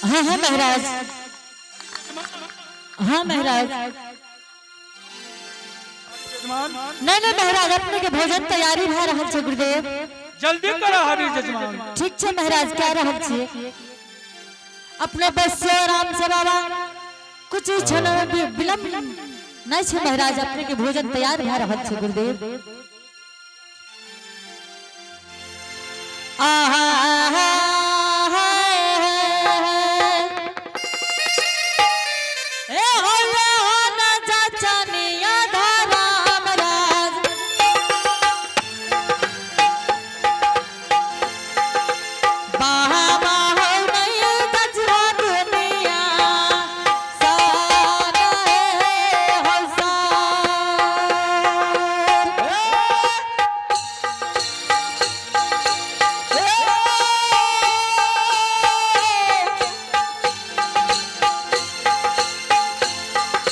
हाँ हाँ महाराज। हाँ महाराज। जजमान। नहीं नहीं महाराज, अपने के भोजन तैयारी भए रहल छै गुरुदेव। जल्दी करा हरी जजमान। ठीक छै महाराज, कह रहल छियै। अपने बस से आराम से बाबा, कुछ ही क्षण में विलम्ब नहीं छै महाराज, अपने के भोजन तैयार भए रहल छै गुरुदेव। आहा हा ए हो हो न जा चनिया धराम राज। बाबा हो नहीं गजरा दुनिया सारा हो सार।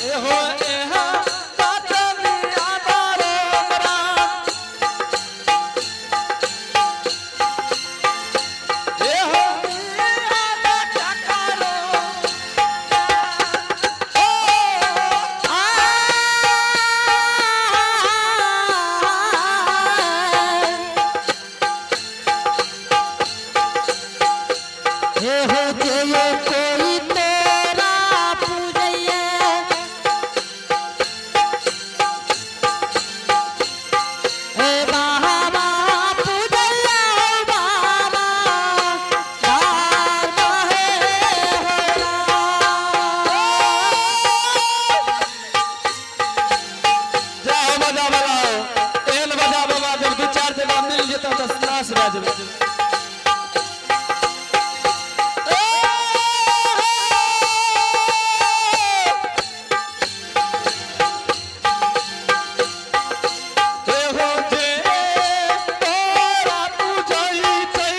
एहो एहा बाचनिया बाराम राम। एहो इहा चकारो। ओ आ हे हो जय कोई तेरा पूजैया, हे बाबा पूजैया हो बाबा, दार हे हो राम। जाओ बजा बजाओ, एहन बजा बाबा जब दू चार जगह मिल जेता तऽ नाश भए जेबै। एहो जे तोरा पूजैतै,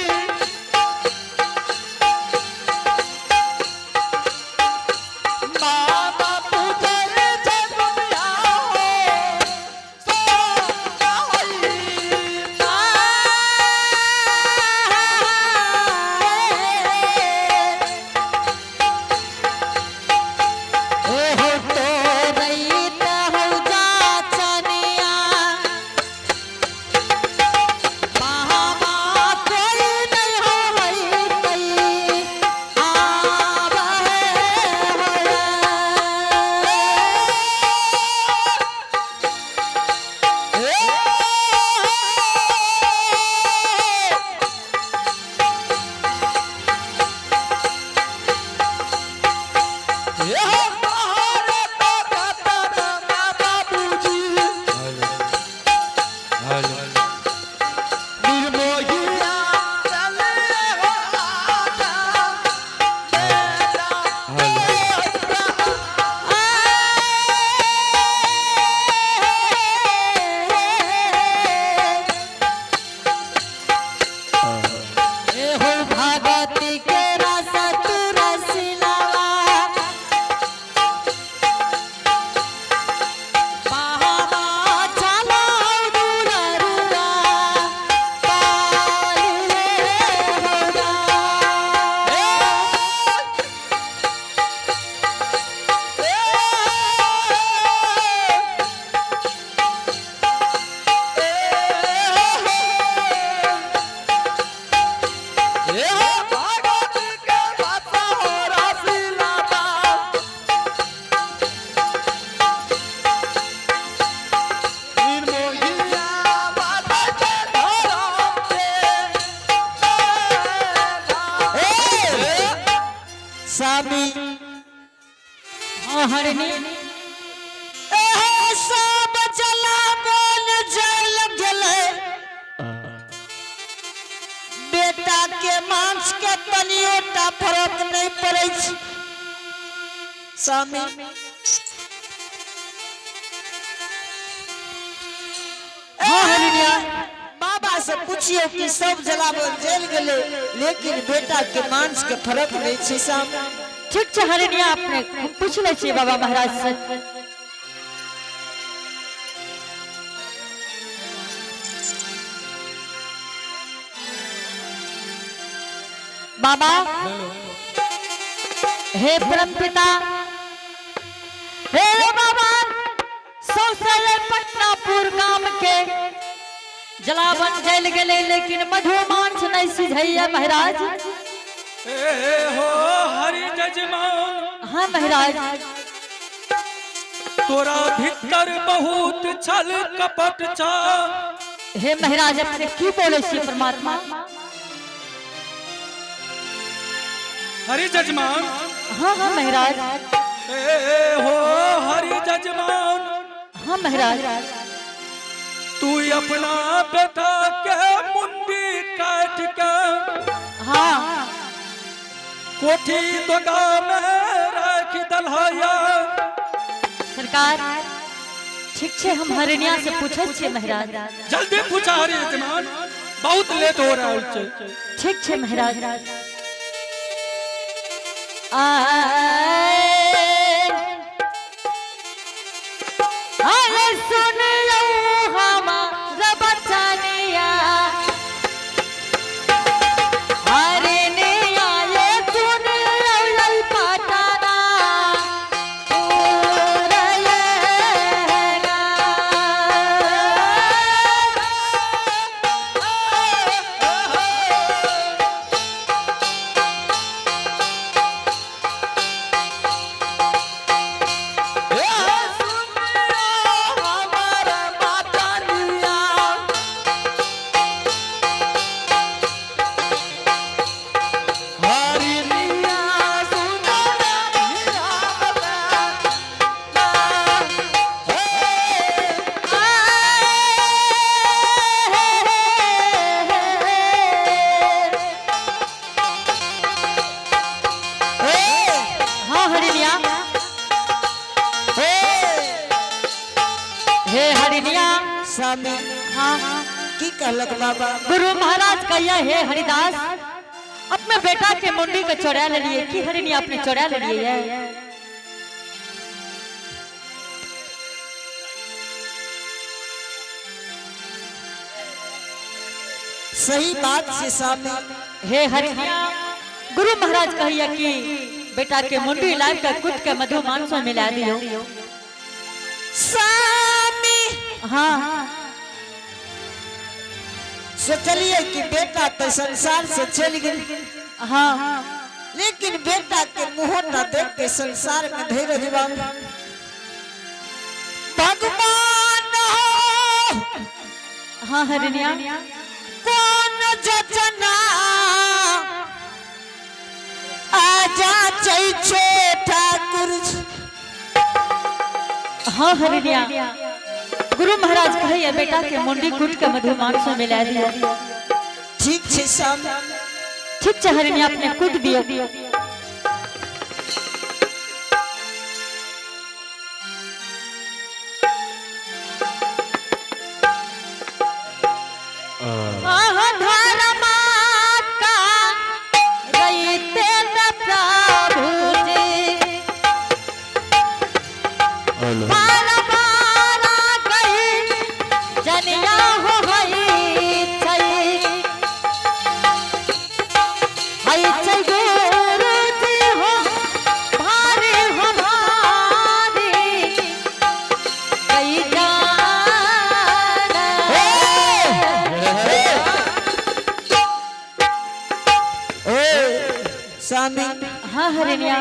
बाबा पूजै छै दुनिया हो, सोहाई। ओहो तो रईत हौ जा चनिया, बाबा कोई नहीं हो रईतई, आब हे होया। एहो भगवती के रस तू रसिलवा, बाबा चलो दुलरुआ, पाल रे होरा। स्वामी। हाँ हरिणी। एहो सब जला बोल जल गेलै, बेटा के मांस के तनियो टा फरक नहीं पड़ै छै स्वामी। हाँ हरिणिया। बाबा से पूछियो कि सब जलावन जल गेलै, लेकिन बेटा के मांस के फरक नहीं छै स्वामी। ठीक छै हरिणिया, अपने हम पूछ लै छियै बाबा महाराज से। बाबा। हे परम पिता, हे बाबा, सौसे पटनापुर गाम के जलावन जल गेले, लेकिन मधुमांस नहीं सिझैया महाराज। ए हो हरि जजमान। हाँ महाराज। तोरा भीतर बहुत छल कपट छा। हे महाराज, अपने की बोले छी परमात्मा? हरि जजमान। हाँ हाँ महाराज। ए हो हरि जजमान। हाँ महाराज। तू अपना बेटा के मुंडी काट के हाँ कोठी दोगा में राख दलहया। सरकार ठीक छे, हम हरिणिया से पूछे छे महाराज। जल्दी पूछा हरि जजमान, बहुत लेट हो रहा है। ठीक छे महाराज। आए आए सुन लो हमारा बचनिया, हरिणिया ये सुन लो लल पटाना हाँ हरिणिया, हे हरिणिया। स्वामी। हाँ। की कहलक बाबा? गुरु महाराज कहिया, हे हरिदास, अपने बेटा के मुंडी के चोरा ले लिए की हरिणिया, अपने चोरा ले लिए है? सही बात से स्वामी। हे हरिणिया, गुरु महाराज कहिया कि बेटा के मुंडी लाइव का कुट के मधु मांसो मिला दियो। स्वामी। हाँ। सोचलिए कि बेटा तो संसार से चल गई, हाँ लेकिन बेटा के मुंह न देख के संसार में धीरज बाबू भगवान हो। हाँ हरिणिया। कौन जजना आजा चैछे ठाकुर जी। हाँ हरिणिया, गुरु महाराज कहिया बेटा के मुंडी कुट के मधु मांसो मिला दियो। ठीक छे स्वामी। ठीक छै हरिणिया, अपने कुट दियो। आहा धर्मा का रहिते न प्रभु जी, बार बार गई जनिया हो हई छै, हई छै गुरु जी हो भारी हो भारी गई जान। ए स्वामी। हाँ हरिणिया।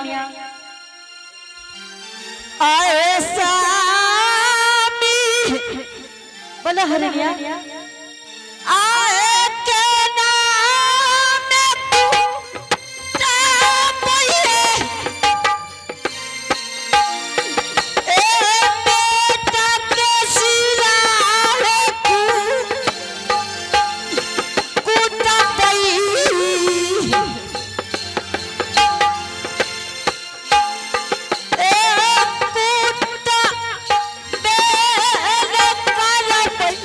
आए स्वामी। बोलो हरिणिया। आए के नाम ए बेटा के सिरा है कुटा पई। ए कुटा बेल कर पई।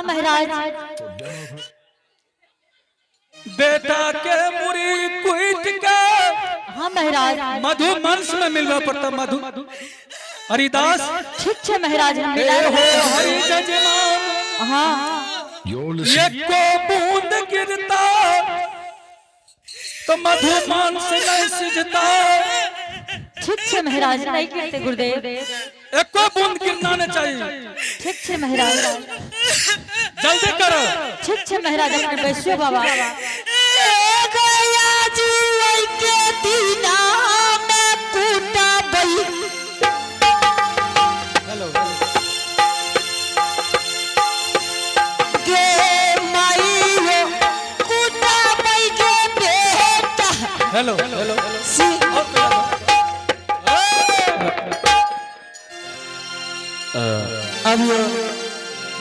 हाँ महाराज। बेटा के मुरी कुट के हाँ महाराज। मधु मंस में मिलवा पड़ता मधु हरिदास। ठीक छे महाराज, हम ए मिला हो हरि जजमान। हाँ। You're listening. एको बूंद गिरता तो मधु मांस नहीं सिझता। ठीक छे महाराज, नहीं गिरते गुरुदेव। एको बूंद गिरना नहीं चाहिए। ठीक छे महाराज। जल्दी करो। ठीक छे महाराज, अपने बैसियो बाबा। ए गया जुई के दीना में कूटबई। हेलो। गे माई हो कूटबई गे बेटा। Hello hello. सी अब ये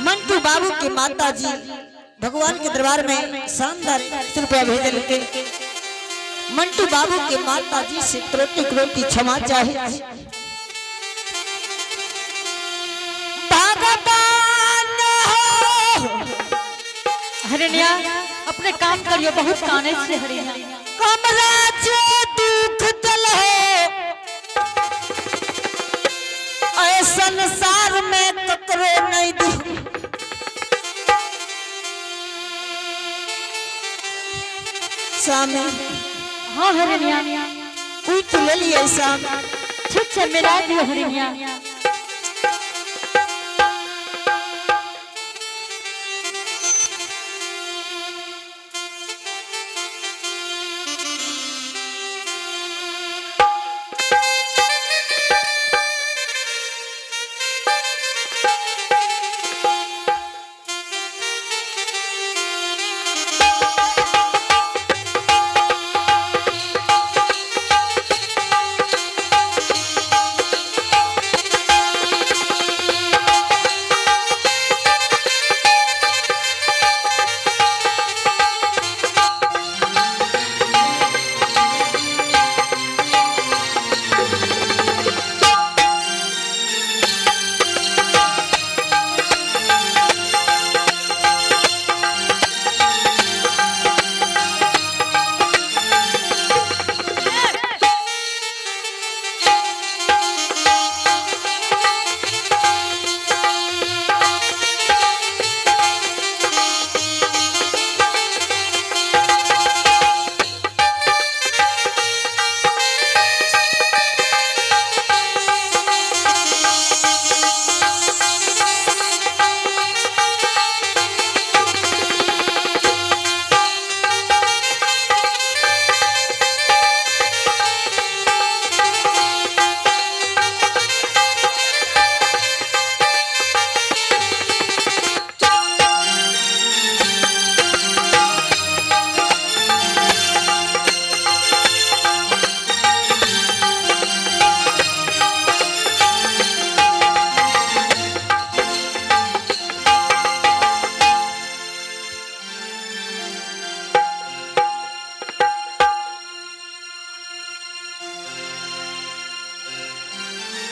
मंटू बाबू के माता जी भगवान के दरबार में शानदार 100 रुपया भेज के मंटू बाबू के माता जी से त्रोटी क्रोटी क्षमा चाहे। भगवान हो। हरिणिया, अपने काम करियो, बहुत काने छे हरिणिया। कमरा जो दुख दल हो ऐ संसार में ककरो नहीं दुख। स्वामी। हाँ हरिणिया। उठ ले लिए स्वामी। ठीक छे, मिला दियो हरिणिया।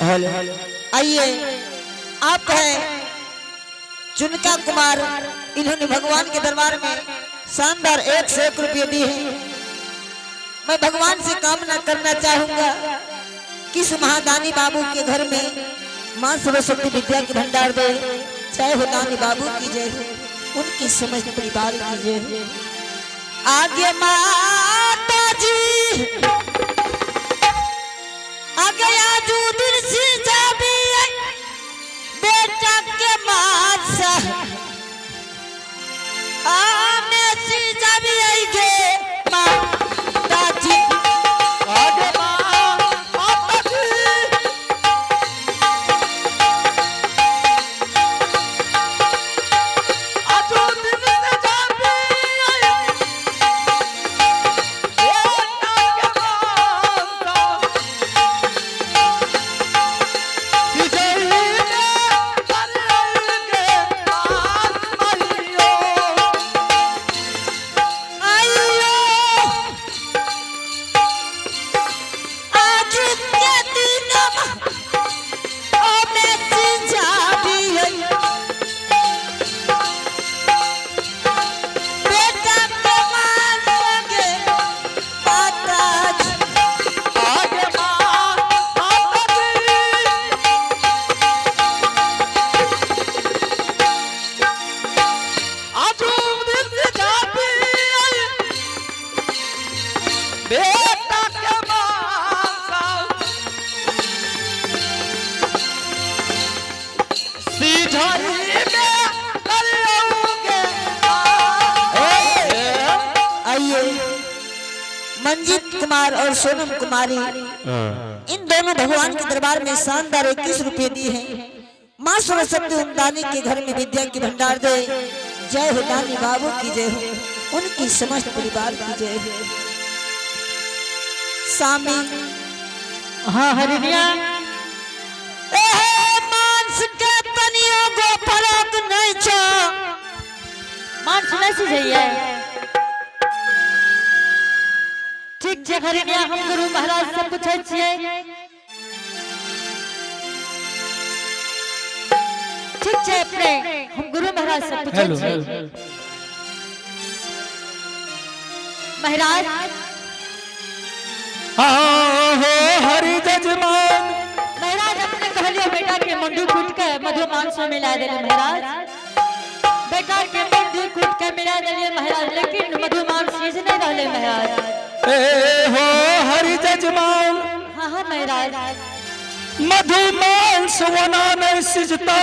हेलो, आइए, आप हैं चुनका कुमार, इन्होंने भगवान के दरबार में शानदार 101 रुपये दिए हैं। मैं भगवान से कामना करना चाहूंगा कि इस महादानी बाबू के घर में माँ सरस्वती विद्या के भंडार दे। जय हो दानी बाबू की जय हो, उनकी समस्त परिवार की जय हो। आगे माता जी, आगे आजू दिन सी जाबी बेटा के मासा आमे सी जाबी आई गे माता जी। आगे माता जी। आजो दिन से जाबी आई बेटा के माता विजय ने कर के मात माइयो। आई। बेटा के मांसा सीझाई में करियौगे। आइए मंजीत कुमार और सोनम कुमारी, इन दोनों भगवान के दरबार में शानदार 21 रुपए दिए हैं। माँ सरस्वती उन दानी के घर में विद्या की भंडार दे। जय हो दानी बाबू की जय हो, उनकी समस्त परिवार की जय हो। सामी। हाँ हरिणिया। एहे मांस के तनियो गो फरक नहीं छो। मांस नहीं सिझैया। ठीक छै हरिणिया, हम गुरु महाराज से पूछै छियै। ठीक छै अपने, हम गुरु महाराज से पूछै हेलो छियै। हेलो। महाराज। हाँ हो हरि जजमान। महाराज, अपने कहलिए बेटा के मुंडी कूट के मधु मांस में मिला देले। महाराज, बेटा के मुंडी कूट के मिला देलिए महाराज, लेकिन मधु मांस सीज नहीं रहले महाराज। ए हो हरि जजमान। हाँ हाँ महाराज। मधु मांस वना नहीं सिजता।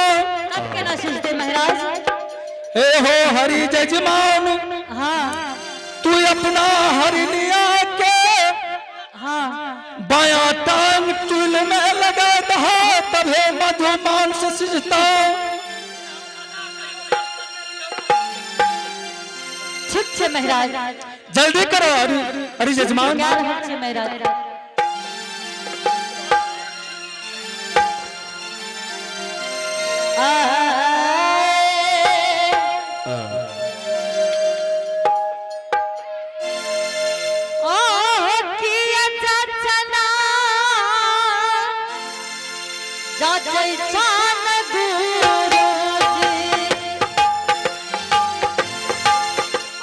तब केना सिजते महाराज? ए हो हरि जजमान। हाँ। तू अपना हरिनिया के हाँ। बाया टांग चूल में लगा दहा, तभे मधु मांस सिजता। ठीक छै महाराज। जल्दी करो हरि हरि जजमान। गा रहल छी महाराज। ओ किया चचना जाचै चान गुरुजी,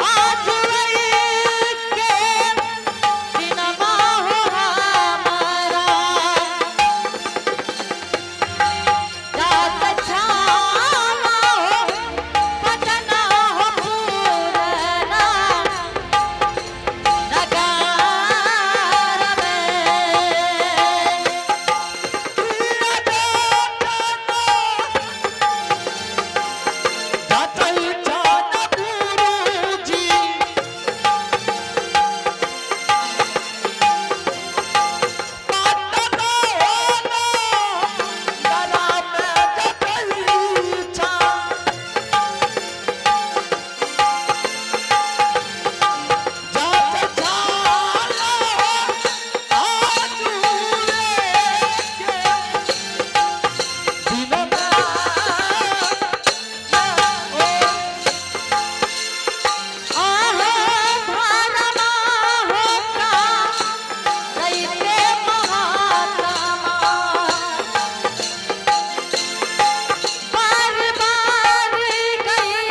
आज के दिनमा हो हमारा जात छाना हो पटना हो पूरना नगार में। आहो भरमा होता रईते महात्मा, बार बार गई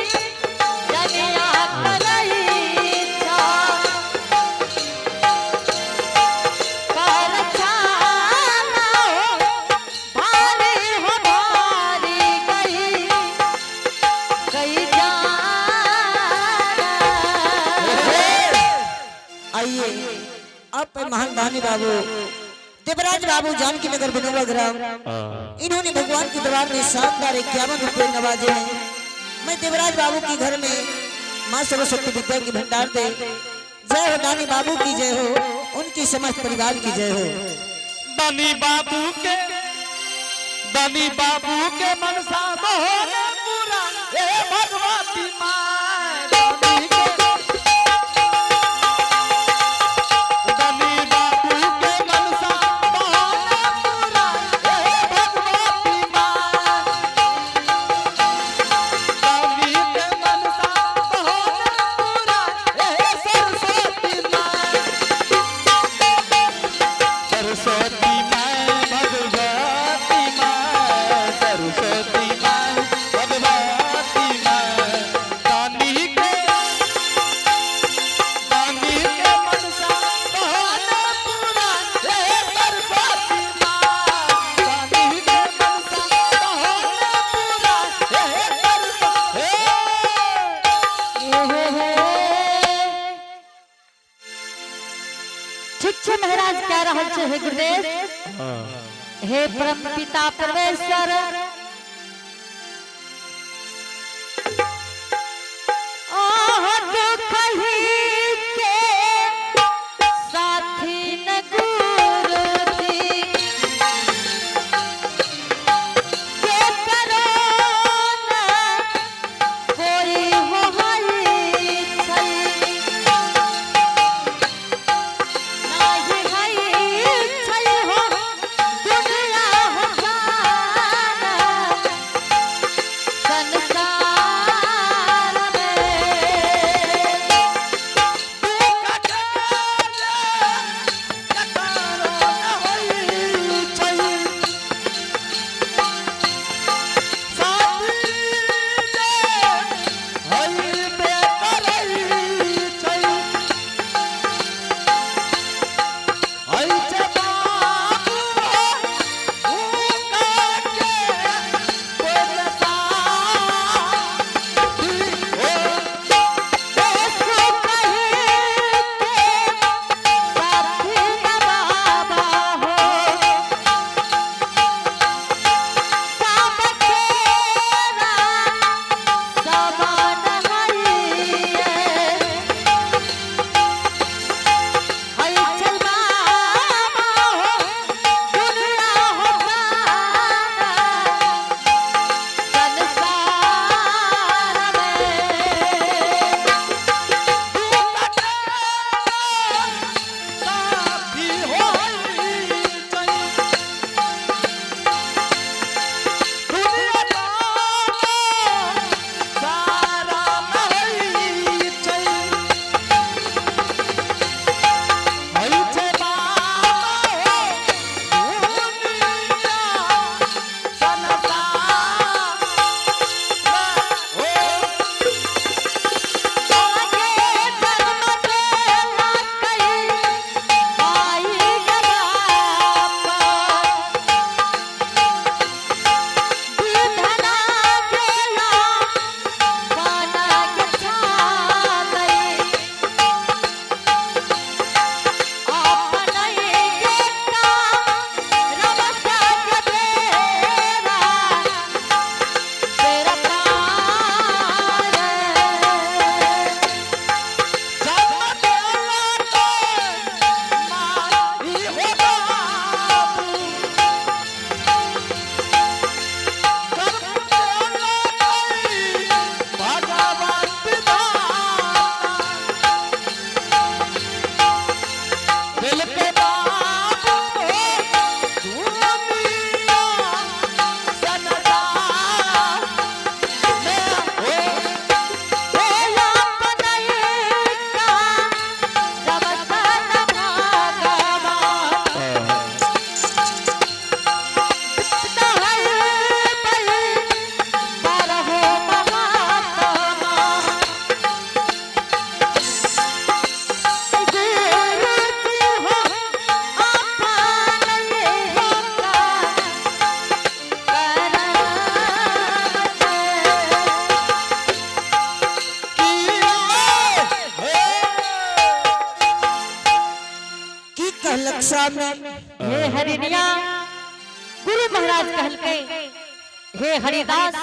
जनिया करईछा, कर छाना हो भारी हो भारी गई गई जान। आइए आप महान दानी बाबू देवराज बाबू जानकी नगर विनोबा ग्राम, इन्होंने भगवान के दरबार में शानदार 51 रुपए नवाजे हैं। मैं देवराज बाबू के घर में माँ सरस्वती विद्या की भंडार दे। जय हो दानी बाबू की जय हो, उनकी समस्त परिवार की जय हो। दानी बाबू के मनसा मोहन पूरा ए भगवती माँ। दानी बाबू के मनसा मोहन पूरा ए भगवती माँ। दानी के मनसा मोहन पूरा ए सरस्वती माँ। सरस्वती माँ भगवती माँ, सरस्वती माँ भगवती माँ। दानी के मनसा मोहन पूरा हे सरस्वती माँ। दानी के मनसा मोहन पूरा हे सरस्वती। ठीक छै महाराज, कह रहल छै, हे गुरुदेव, हे परम पिता परमेश्वर, आह दुख ही के साथी न गुरु जी के करो न कोई हो हई छै, नाही हई छै हो दुनिया हो जाना संसार में। संसार में। आगे जन्म देला कई माई बाप, विधना गेला बनक छालै, अपनै के काम रब सक देरा तेरा पार। की कहलक स्वामी? हे हरिनिया, गुरु महाराज कहलकै, हे हरिदास,